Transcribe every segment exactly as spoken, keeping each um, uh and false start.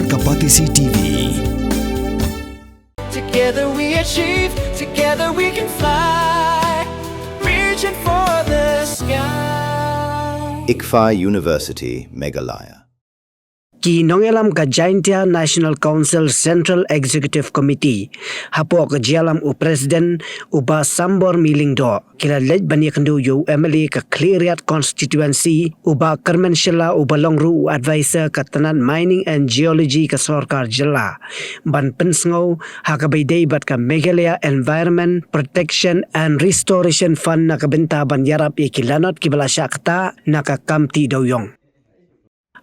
Ka Batesi T V. Together we achieve, together we can fly. Reaching for the sky. ICFAI University, Meghalaya. Ki nongïalam ka Jaintia National Council Central Executive Committee, hapoh ka jingïalam u President u Bah Sambormi Lyngdoh, ki la leit ban ïakynduh ïa u M L A ka Khliehriat Constituency u Bah Kyrmen Shylla uba long ruh u advisor ka tnat Mining and Geology ka sorkar jylla, ban pynsngew ha kaba ïadei bad ka Meghalaya Environment Protection and Restoration Fund na ka bynta ban ïarap ïa ki lanot kiba la shah ktah na ka kam tih dewïong.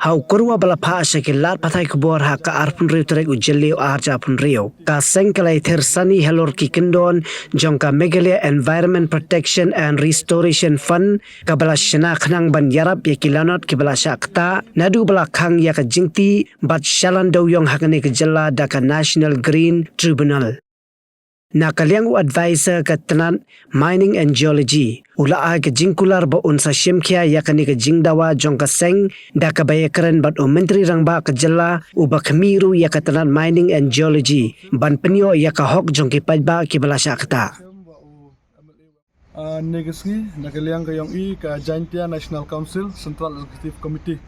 Ha u kyrwa ba la phah sha ki lad pathai khubor ha ka arphew hynriew tarik u Jylliew arhajar arphew hynriew, ka seng ka la ïathir sani halor ki kyndon jong ka Meghalaya Environment Protection and Restoration Fund, kaba la shna khnang ban ïarap ïa ki lanot kiba la shah ktah naduh ba la khang ïa ka jingtih bad shalan dewïong ha kane ka jylla da ka National Green Tribunal. Na ka liang u advisor ka tnat Mining and Geology u la ai ka jingkular ba un sa shim khia ïa kane ka jingdawa jong ka seng da kaba ïakren bad u Myntri Rangbah ka jylla uba khmih ruh ïa ka tnat Mining and Geology ban pynïoh ïa ka hok jong ki paidbah kiba la shah ktah. Ah, ne ka sngi, na ka liang ka ïong i ka Jaintia National Council Central Executive Committee,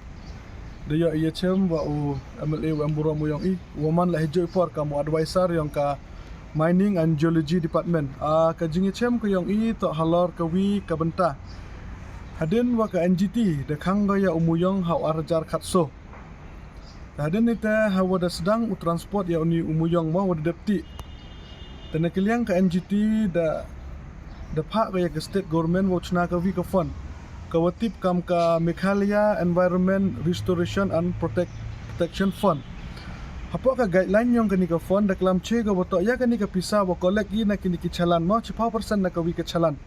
da ïoh ïa chem wa u M L A u em burom u ïong i, wa man la hijuh i por kam u advisor ïong ka Mining and Geology Department. Ah, ka jingïachem ka ïong i toh halor ka wi ka bynta. Hadien wa ka N G T da khang ka ïa u muyong ha u arhajar khatso. Hadien ite ha wa da sdang u transport ïa uni u muyong mo wa da dep tih. Te na ka liang ka N G T da da phah ka ïa ka state government wa u chna ka wi ka fund, ka wa tip kam ka Meghalaya Environment Restoration and Protect, Protection Fund. Hapoh ka guideline ïong kani ka fund da klam che ka wa toh ïa kani ka pisa wa collect i na kini ki chalan mo, chiphaw percent na ka wi ka chalan.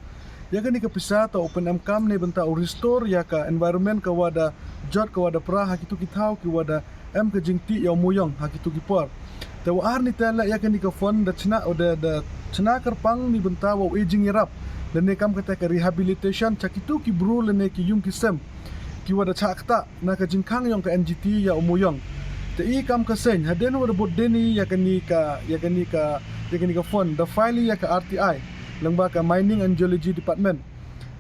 Ïa kani ka pisa toh u pynemkam ne bynta u restore ïa ka environment ka wa da jot, ka wa da pra ha kitu ki thaw ki wa da em ka jingtih ïa u muyong ha kitu ki por. Te wa ar ni te leh ïa kani ka fund da chna, da da chna kyrpang ni bynta wa u e jingïarap lane kam kata ka rehabilitation cha kitu ki bru lane ki ïung ki sem ki wa da chah ktah na ka jingkhang ïong ka N G T ïa u muyong. Te i kam ka seng hadien wa da bud deni ïa kani ka, ïa kani ka, ïa kani ka fund da file ïa ka R T I lyngba ka Mining and Geology Department.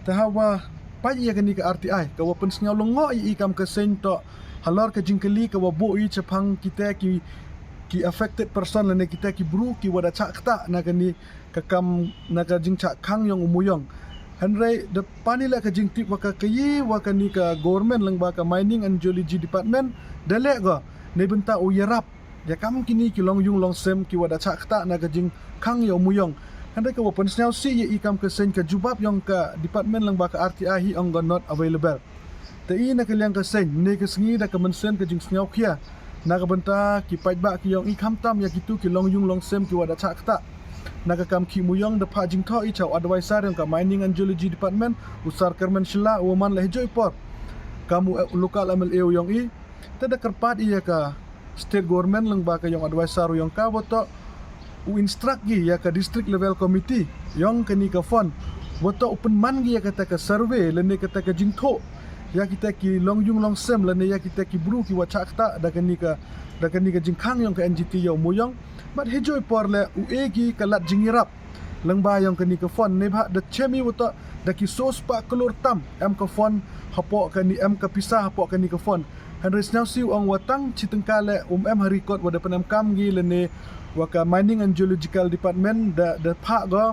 Te ha wa pait ïa kani ka R T I ka wa pynsngew lyngngoh ïa i kam ka seng toh halor ka jingkylli ka wa buh i chaphang kita ki, ki affected person lane kita ki bru ki wa da chah ktah na kani ka kam, na ka jingchah khang ïong u muyong. Hynrei da pan i leh ka jingtip wa ka kayi wa kani ka government lyngba ka Mining and Geology Department da leh ka ne bynta u ïarap ïa kam kini ki long ïung long sem ki wa da chah ktah na ka jingkhang ïa u muyong. Hynrei ka wa pynsngew sih ïa i kam ka seng ka jubab ïong ka department lyngba ka R T I hi ong ka not available. Te i na ka liang ka seng ne ka sngi da ka mynsiem ka jingsngew khia na ka bynta ki paidbah ki ïong i khamtam ïa kitu ki long ïung long sem ki wa da chah ktah na ka kam khih muyong. Da phah jingthoh i cha u advisor ïong ka Mining and Geology Department u Sar Kyrmen Shylla u wa man la hijuh i por kam u local M L A u ïong i. Te da kyrpad i ïa ka state government lyngba ka ïong advisor u ïong ka wa toh u instruct ki ïa ka district level committee ïong kani ka fund wa toh u pynman ki ïa kata ka survey lane kata ka jingthoh ïa kita ki long ïung long sem lane ïa kita ki bru ki wa chah ktah da kani ka, da kani ka jingkhang ïong ka N G T ïa u muyong. Bad hijuh i por leh u e ki ka lad jingïarap lyngba ïong kani ka fund ne bha da chem i wa toh da ki so spah klur tam em ka fund hapoh kani, em ka pisa hapoh kani ka fund. Hynrei sngewsih u ong wa tang chi tyngka leh um em ha record wa da pynemkam ki lane wa ka Mining and Geological Department da, da phah ka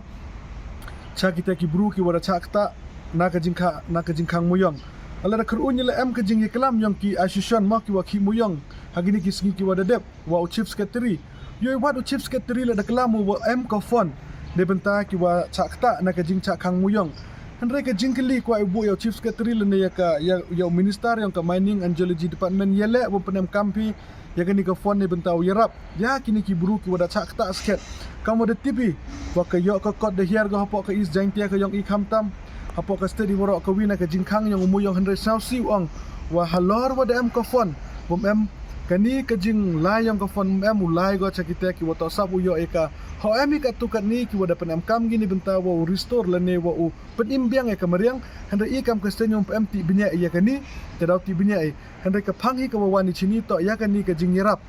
cha kita ki bru ki wa da chah ktah na ka jingkha, na ka jingkhang muyong. Ala da kyrun ïa leh em ka jingïaklam ïong ki association mo ki wa khih muyong ha kini ki sngi ki wa da dep wa u chief secretary. Ïoi wat u chief secretary la da klam u wa em ka fund ne bynta ki wa chah ktah na ka jingchah khang muyong. Hynrei ka jingkylli kwah i buh ïa u chief secretary lane ïa ka, ïa, ïa u minister ïong ka Mining and Geology Department ïa leh wa pynemkam phi ïa kani ka fund ne bynta u ïarap ïa kini ki bru ki wa da chah ktah skhet. Kam wa da tip i wa ka ïoh ka kot da hiar ka hapoh ka East Jaintia ka ïong i khamtam hapoh ka state i waroh ka wi na ka jingkhang ïong u muyong. Hynrei sngewsih u ong wa halor wa da em ka fund wa em kani ka jinglai ïong ka fund em u lai ka cha kita ki wa toh sap u ïoh ïa ka. Ho em i katu katni ki wa da pynemkam kini bynta wa u restore lane wa u pynim biang ïa ka mariang. Hynrei i kam ka seng ïong pha em tih bniah ïa kani, te daw tih bniah i. Hynrei ka phang hi ka wa wan i chini toh ïa kani ka jingïarap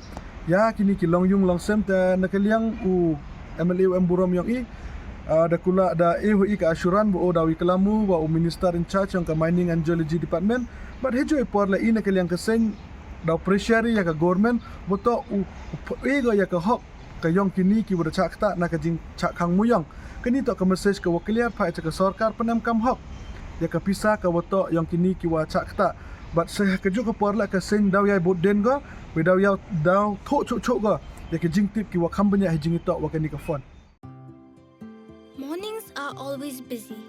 Ïa kini ki long yung long sem te na ka liang u M L A u em burom ïong i, ah, da kular da e ho i ka assurance ba u daw i klam u wa u minister in charge ïong ka Mining and Geology Department. Bad hejo i por la i na ka liang ka seng daw pressure ïa ka government ba to u, u phe go ïa ka hok ka ïong kini ki wa da chah ktah na ka jingchah khang muyong. Kani to ka message ka wa clear pha ïa ka sorkar pynemkam hok ïa ka pisa ka wa to ïong kini ki wa chah ktah. Bad se ka juk ka por la ka seng daw ïai bud den go, we daw ïai daw thoh chuh chuh go ïa ka jingtip ki wa kham bniah hi jingito wa kani ka fund. Mornings are always busy.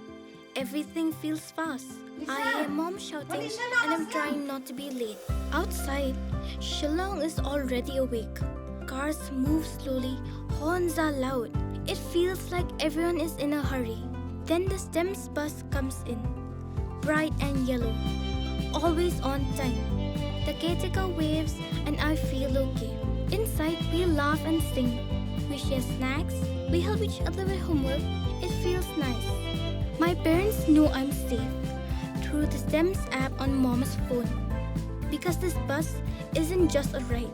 Everything feels fast. I hear mom shouting and I'm trying not to be late. Outside, Shillong is already awake. Cars move slowly, horns are loud. It feels like everyone is in a hurry. Then the STEMS bus comes in, bright and yellow, always on time. The caretaker waves and I feel okay. Inside, we laugh and sing. We share snacks. We help each other with homework. It feels nice. My parents know I'm safe through the STEMS app on mom's phone. Because this bus isn't just a ride,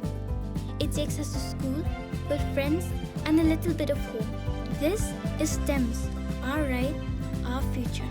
it takes us to school, with friends, and a little bit of home. This is STEMS, our ride, our future.